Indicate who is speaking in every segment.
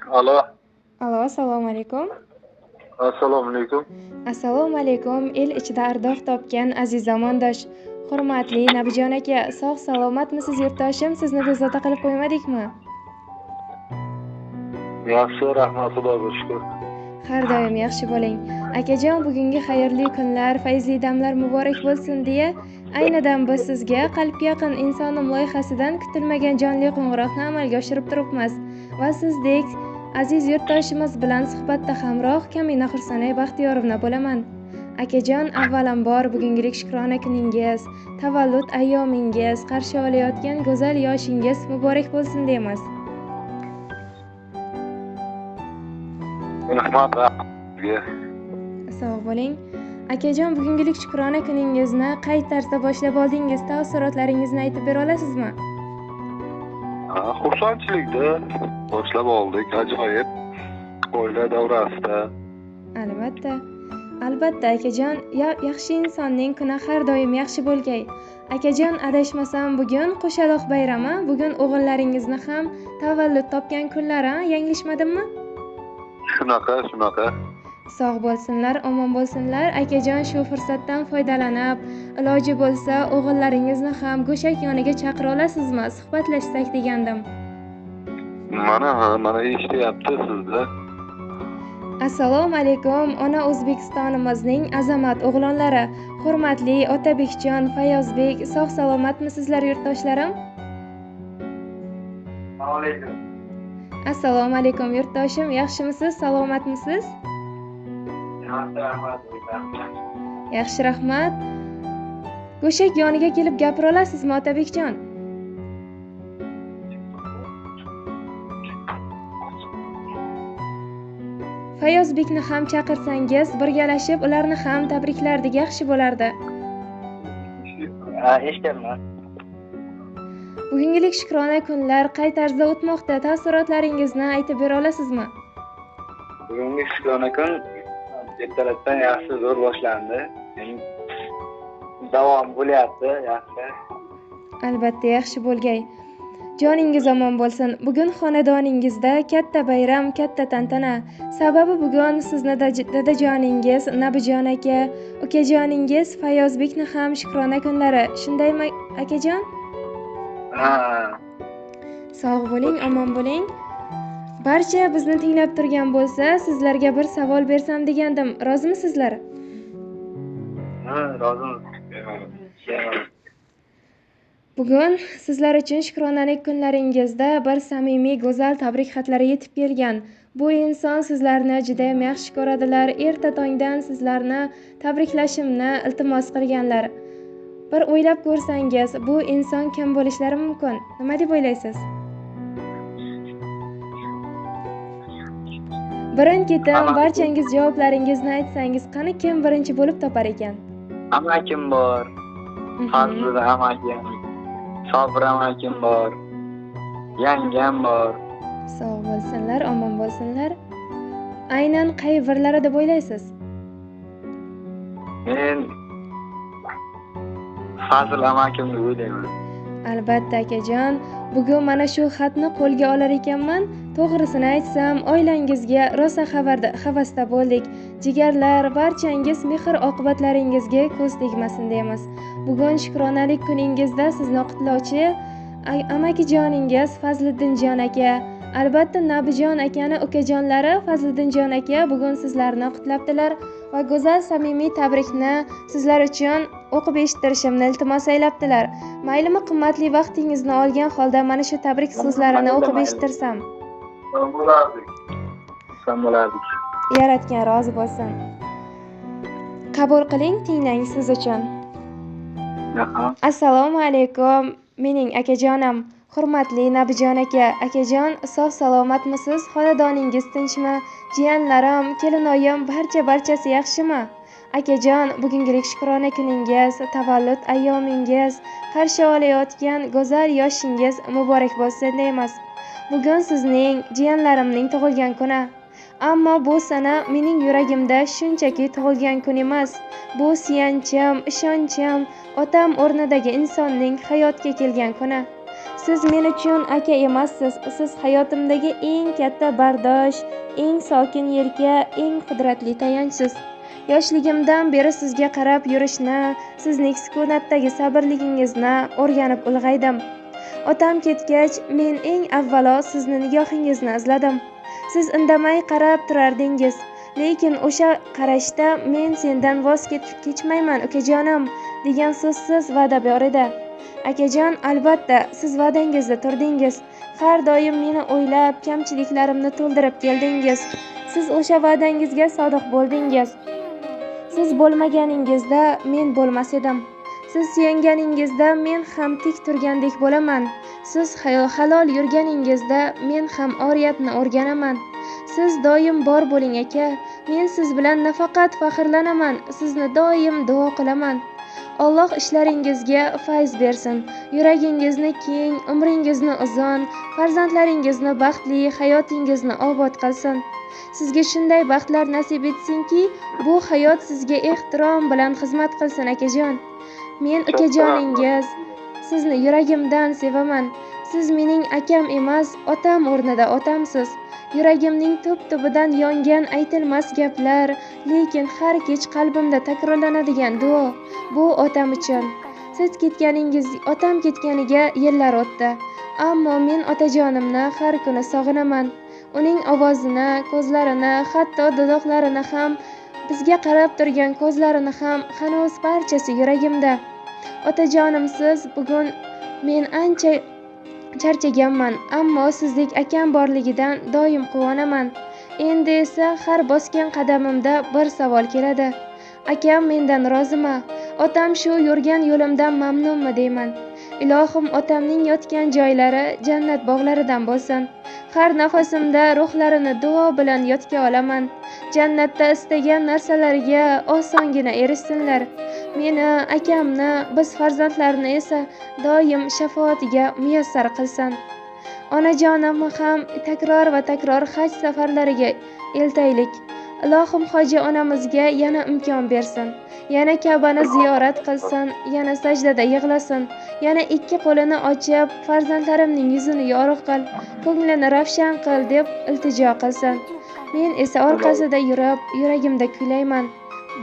Speaker 1: Alo.
Speaker 2: Alo, assalomu alaykum.
Speaker 1: Assalomu alaykum.
Speaker 2: Assalomu alaykum. El ichida ardoq topgan aziz zamondosh, hurmatli Nabijon aka, sog' salomatmisiz yurtdoshim? Sizni bezovta qilib qo'ymadikmi?
Speaker 1: Yaxshi, rahmat, Xudoga shukr.
Speaker 2: Har doim yaxshi bo'ling. Akajon, bugungi xayrli kunlar, fayzli damlar muborak bo'lsin deya aynidan biz sizga qalbga yaqin insonim loyihasidan kutilmagan jonli qo'ng'iroqni amalga oshirib turibmiz va sizdek aziz yurtdoshimiz bilan suhbatda hamroh Kamina Xursanay Baxtiyorovna bo'laman. Akajon, avvalambor bugungilik shukrona kuningiz, tavallud ayyomingiz, qarshi olayotgan go'zal yoshingiz muborak bo'lsin deymiz.
Speaker 1: Rahmat.
Speaker 2: Sog' bo'ling. Akajon, bugungilik shukrona kuningizni qay tarzda boshlab oldingiz? Taassurotlaringizni aytib bera olasizmi?
Speaker 1: Xursandchilikda boshlab oldik, ajoyib oila davrasida.
Speaker 2: Albatta. Albatta akajon, yaxshi insonning kuni har doim yaxshi bo'lgay. Akajon, adashmasam bugun Qo'shaloq bayrami, bugun o'g'illaringizni ham tavallud topgan kunlari, yanglishmadimmi?
Speaker 1: Shunaqa, shunaqa.
Speaker 2: Sog' bo'lsinlar, omon bo'lsinlar. Akajon, shu fursatdan foydalanib, iloji bo'lsa o'g'illaringizni ham go'shak yoniga chaqira olasizmi? Suhbatlashsak degandim.
Speaker 1: Mana eshityapti sizni.
Speaker 2: Assalomu alaykum, ona O'zbekistonimizning azamat o'g'lonlari, hurmatli Otabekjon, Fayozbek, sog' salomatmisizlar yurtdoshlarim?
Speaker 3: Assalomu alaykum.
Speaker 2: Assalomu alaykum yurtdoshim, yaxshimisiz, salomatmisiz? Yaxshi, rahmat. Go'shak yoniga kelib gapira olasizmi, Otabekjon? Fayozbekni ham chaqirsangiz, birgalashib ularni ham tabriklardik, yaxshi bo'lardi.
Speaker 3: Ha, eshityapman.
Speaker 2: Bugungilik shukrona kunlar qay tarzda o'tmoqda? Taassurotlaringizni aytib bera olasizmi?
Speaker 3: Bugungi shukrona kun ertalabdan yaxshi, zo'r boshlandi. Davom bo'lyapti, yaxshi.
Speaker 2: Albatta, yaxshi bo'lgay. Joningiz omon bo'lsin. Bugun xonadoningizda katta bayram, katta tantana. Sababi bugun sizni dadajoningiz Nabijon aka, ukajoningiz Fayozbekni ham shukrona kunlari. Shundaymi, akajon?
Speaker 3: Ha.
Speaker 2: Sog' bo'ling, omon bo'ling. Barcha bizni tinglab turgan bo'lsa, sizlarga bir savol bersam degandim. Rozimisizlar?
Speaker 3: Ha, rozimiz.
Speaker 2: Bugun sizlar uchun shukronalik kunlaringizda bir samimiy go'zal tabrik xatlari yetib kelgan. Bu inson sizlarni juda ham yaxshi ko'radilar. Erta tongdan sizlarni tabriklashimni iltimos qilganlar. Bir o'ylab ko'rsangiz, bu inson kim bo'lishlari mumkin? Nima deb o'ylaysiz? Birin-ketin barchangiz javoblaringizni aytsangiz, qani kim birinchi bo'lib topar ekan?
Speaker 3: Amakim bor. Fazil amakim, Sobir amakim bor. Yangam bor.
Speaker 2: Sog' bo'lsinlar, omon bo'lsinlar. Aynan qay birlari deb o'ylaysiz?
Speaker 3: Men Fazil amakim deb o'ylayman.
Speaker 2: Albatta akajon, bugun mana shu xatni qo'lga olar ekanman. To'g'risini aytsam, oilangizga rosa havasda bo'ldik. Jigarlar, barchangiz mehr oqibatlaringizga ko'z tegmasin deymiz. Bugun shukronalik kuningizda sizni qutlovchi amakijoningiz Fazliddinjon aka, albatta Nabijon akani ukajonlari Fazliddinjon aka bugun sizlarni qutlabdilar va go'zal samimiy tabrikni sizlar uchun o'qib eshittirishimni iltimos aylabdilar. Maylimi, qimmatli vaqtingizni olgan holda mana shu tabrik so'zlarini o'qib eshittirsam?
Speaker 3: Bo'lardik.
Speaker 2: Yaratgan rozi bo'lsin. Qabul qiling, tinglang siz uchun. Assalomu alaykum, mening akajonim, hurmatli Nabijon aka. Akajon, sog' salomatmisiz? Xonadoningiz tinchmi? Jiyanlarim, kelinoyim, barchasi yaxshimi? Akajon, bugungilik shukrona kuningiz, tavallud ayyomingiz, qarshi olayotgan go'zal yoshingiz muborak bo'lsin deymiz. Bugun sizning jiyanlarimning tug'ilgan kuni. Ammo bu sana mening yuragimda shunchaki tug'ilgan kun emas. Bu suyanchim, ishonchim, otam o'rnidagi insonning hayotga kelgan kuni. Siz men uchun aka emassiz, siz hayotimdagi eng katta bardosh, eng sokin yelka, eng qudratli tayanchsiz. Yoshligimdan beri sizga qarab yurishni, sizning sukunatdagi sabrligingizni o'rganib ulg'aydim. Otam ketgach, men eng avvalo sizni nigohingizni izladim. Siz indamay qarab turardingiz, lekin o'sha qarashda men sendan voz kechmayman ukajonim degan so'zsiz va'da bor edi. Akajon, albatta, siz va'dangizda turdingiz. Har doim meni o'ylab, kamchiliklarimni to'ldirib keldingiz. Siz o'sha va'dangizga sodiq bo'ldingiz. Siz bo'lmaganingizda men bo'lmas edim. Siz suyanganingizda men ham tik turgandek bo'laman. Siz halol yurganingizda men ham oriyatni o'rganaman. Siz doim bor bo'ling aka. Men siz bilan nafaqat faxrlanaman, sizni doim duo qilaman. Alloh ishlaringizga fayz bersin. Yuragingizni keng, umringizni uzun, farzandlaringizni baxtli, hayotingizni obod qilsin. Sizga shunday baxtlar nasib etsinki, bu hayot sizga ehtirom bilan xizmat qilsin akajon. Men ukajoningiz, sizni yuragimdan sevaman. Siz mening akam emas, otam o'rnida otamsiz. Yuragimning tub-tubidan yongan aytilmas gaplar, lekin har kech qalbimda takrorlanadigan duo bu otam uchun. Siz ketganingiz, otam ketganiga yillar o'tdi. Ammo men otajonimni har kuni sog'inaman. Uning ovozini, ko'zlarini, hatto dudoqlarini ham, bizga qarab turgan ko'zlarini ham hanuz barchasi yuragimda. Otajonimsiz bugun men ancha charchaganman, ammo sizdek akam borligidan doim quvonaman. Endi esa har bosgan qadamimda bir savol keladi. Akam mendan rozimi? Otam shu yurgan yo'limdan mamnunmi deyman. Ilohim, otamning yotgan joylari jannat bog'laridan bo'lsin. Har nafasimda ruhlarini duo bilan yodga olaman. Jannatda istagan narsalariga osongina erishsinlar. Meni, akamni, biz farzandlarni esa doim shafoatiga muyassar qilsin. Onajonimni ham takror va takror haj safarlariga eltaylik. Ilohim hoji onamizga yana imkon bersin. Yana Ka'bani ziyorat qilsin, yana sajdada yig'lasin, yana ikki qo'lini ochib, farzandlarimning yuzini yorug' qil, ko'nglini ravshan qil deb iltijo qilsin. Men esa orqasida yurib, yuragimda kuylayman.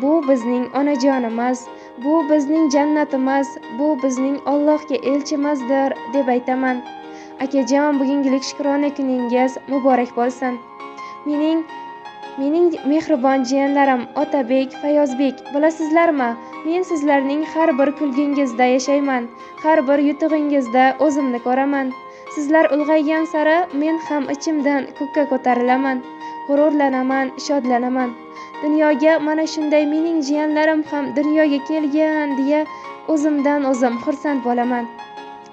Speaker 2: Bu bizning onajonimiz, bu bizning jannatimiz, bu bizning Allohga elchimizdir deb aytaman. Akajon, bugungilik shukrona kuningiz muborak bo'lsin. Mening mehribon jiyanlarim Otabek, Fayozbek, bilasizlarmi? Men sizlarning har bir kulgingizda yashayman, har bir yutug'ingizda o'zimni ko'raman. Sizlar ulg'aygan sari men ham ichimdan ko'kka ko'tarilaman, g'ururlanaman, shodlanaman. Dunyoga mana shunday mening jiyanlarim ham dunyoga kelgan deya o'zimdan o'zim xursand bo'laman.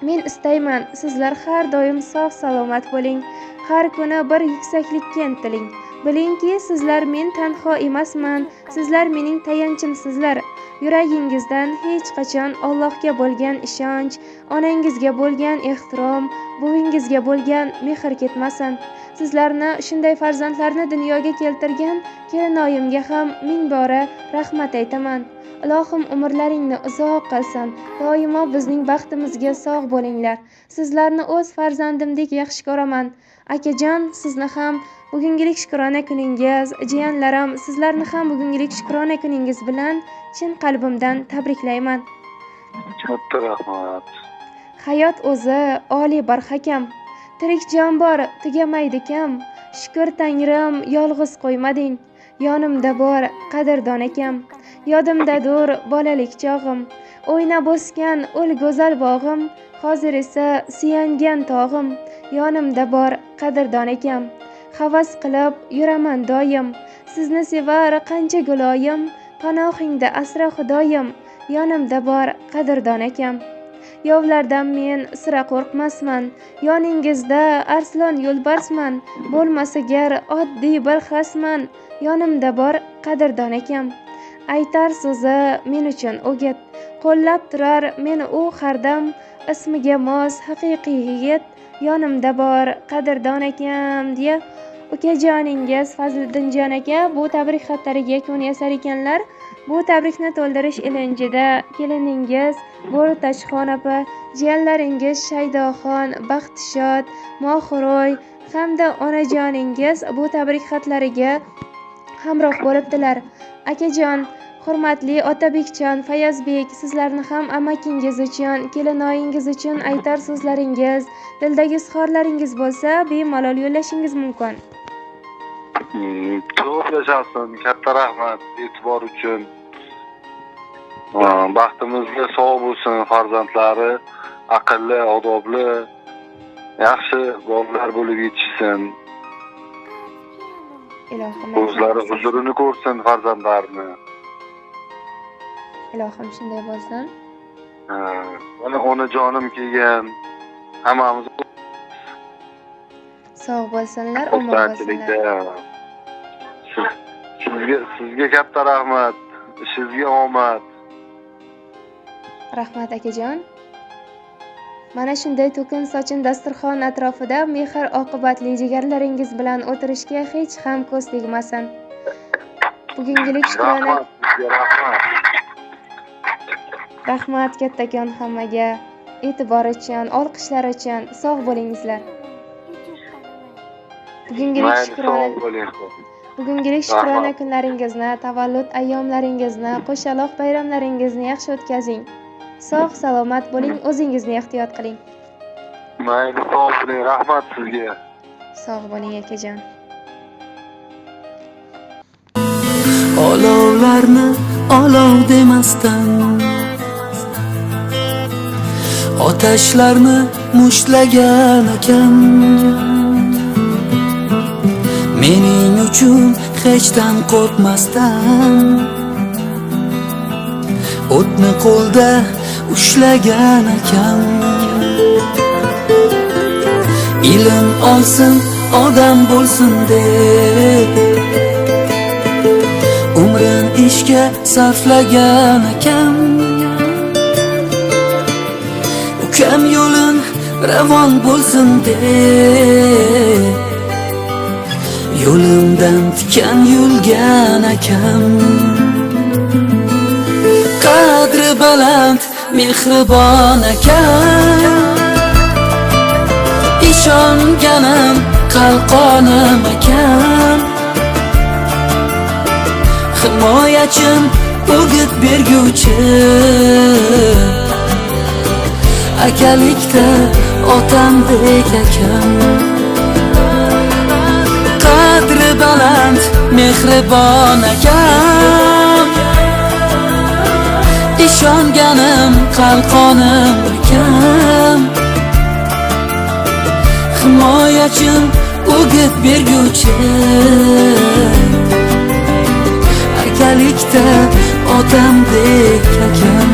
Speaker 2: Men istayman, sizlar har doim sog' salomat bo'ling, har kuni bir yuksaklikka intiling. Bilingki, sizlar men tanho emasman, sizlar mening tayanchimsizlar. Yuragingizdan hech qachon Allohga bo'lgan ishonch, onangizga bo'lgan ehtirom, buvingizga bo'lgan mehr ketmasin. Sizlarni shunday farzandlarni dunyoga keltirgan kelinoyimga ham ming bora rahmat aytaman. Ilohim umrlaringni uzoq qilsin. Doimo bizning baxtimizga sog' bo'linglar. Sizlarni o'z farzandimdek yaxshi ko'raman. Akajon, sizni ham bugungilik shukrona kuningiz, jiyanlarim, sizlarni ham bugungilik shukrona kuningiz bilan chin qalbimdan tabriklayman.
Speaker 1: Katta rahmat.
Speaker 2: Hayot o'zi oliy bir hakam. Tirik jon bor, tugamaydi kam. Shukr Tangrim, yolg'iz qo'ymading. Yonimda bor qadrdon akam. Yodimdadur bolalik chog'im. O'ynab o'sgan ul go'zal bog'im, hozir esa suyangan tog'im. Yonimda bor qadrdon akam. Havas qilib yuraman doim. Sizni sevar qancha guloyim, panohingda asra Xudoyim. Yonimda bor qadrdon akam. Yovlardan men sira qo'rqmasman. Yoningizda arslon yo'lbarsman, bo'lmasa gar oddiy bir xasman. Yonimda bor qadrdon akam. Aytar so'zi men uchun o'git, qo'llab turar meni u hardam. Ismiga mos haqiqiy yigit, yonimda bor qadrdon akam deya ukajoningiz Fazliddinjon aka bu tabrik xatlariga yakun yasar ekanlar. Bu tabrikni to'ldirish ilinjida keliningiz Bo'ritashxon opa, jiyanlaringiz Shaydoxon, Baxtishod, Mohiroy hamda onajoningiz bu tabrik xatlariga hamroh bo'libdilar. Akajon, hurmatli Otabekjon, Fayozbek, sizlarni ham amakingiz uchun, kelinoyingiz uchun aytar so'zlaringiz, dildagi izhorlaringiz bo'lsa, bemalol yo'llashingiz mumkin.
Speaker 1: Ko'p yashasin, katta rahmat e'tibor uchun. Baxtimizga sog' bo'lsin, farzandlari aqlli, odobli, yaxshi bolalar bo'lib yetishsin.
Speaker 2: Ilohim
Speaker 1: o'zlari huzurini ko'rsin farzandlarini.
Speaker 2: Ilohim shunday bo'lsin.
Speaker 1: Mana onajonim kelgan, hammamiz
Speaker 2: sog' bo'lsinlar, omon bo'lsinlar.
Speaker 1: Sizga katta rahmat, ishingizga omad.
Speaker 2: Rahmat akajon. Mana shunday to'kin sochin dasturxon atrofida mehr oqibatli jigarlaringiz bilan o'tirishga hech ham ko'z tegmasin. Bugungilik shukrona. Rahmat kattakon hammaga e'tibor uchun, olqishlar uchun. Sog' bo'lingizlar. Bugungilik shukrona. Bugungilik shukrona kunlaringizni, tavallud ayyomlaringizni, qo'shaloq bayramlaringizni yaxshi o'tkazing. Sog' salomat bo'ling, o'zingizni ehtiyot qiling.
Speaker 1: Mayli, sog' bo'ling, rahmat sizga.
Speaker 2: Sog' bo'ling akajon.
Speaker 4: Olovlarni olov demasdan, otashlarni mushtlagan ekan. Mening uchun hechdan qo'rqmasdan o'tni qo'lda ushlagan ekan. Ilm olsin, odam bo'lsin deb umrin ishga sarflagan ekan. Ukam yo'lin ravon bo'lsin deb yo'limdan tikan yulgan ekan. Qadri baland mehribon ekan, ishonganim qalqonim ekan. Himoyachim, o'git berguvchi, akalikda otamdek akam. Qadri baland mehribon akam, ishonganim qalqonim akam. Himoyachim, o'git berguvchi, akalikda otamdek akam.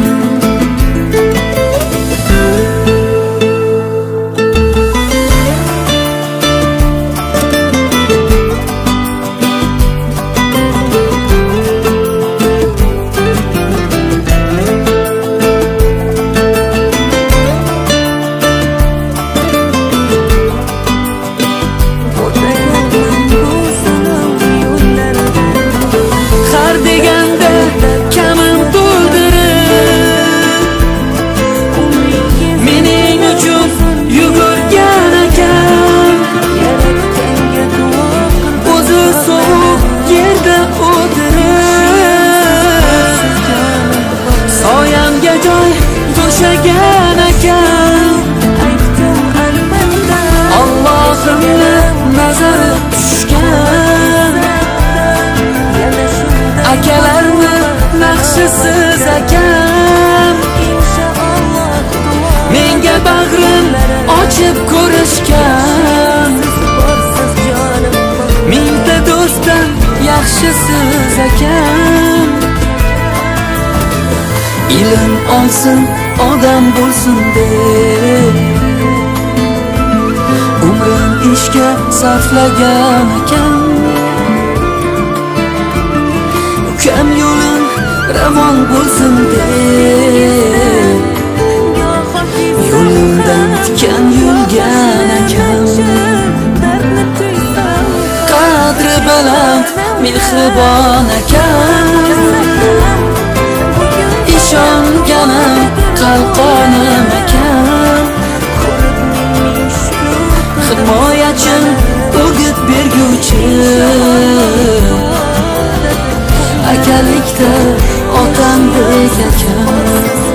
Speaker 4: To'shagan ekan. Allohimni nazari tushgan akalarni naqshisiz akam. Menga bag'rin ochib ko'rishgan, mingta do'stdan yaxshisiz akam. Ilm olsin, odam bo'lsin deb umrin ishga sarflagan ekan. Ukam yo'lin ravon bo'lsin deb yo'limdan tikan yulgan akam. Qadri baland mehribon akam, ishonganim Qalqonim akam, himoyachim, o'git berguvchi. Akalikda otamdek akam.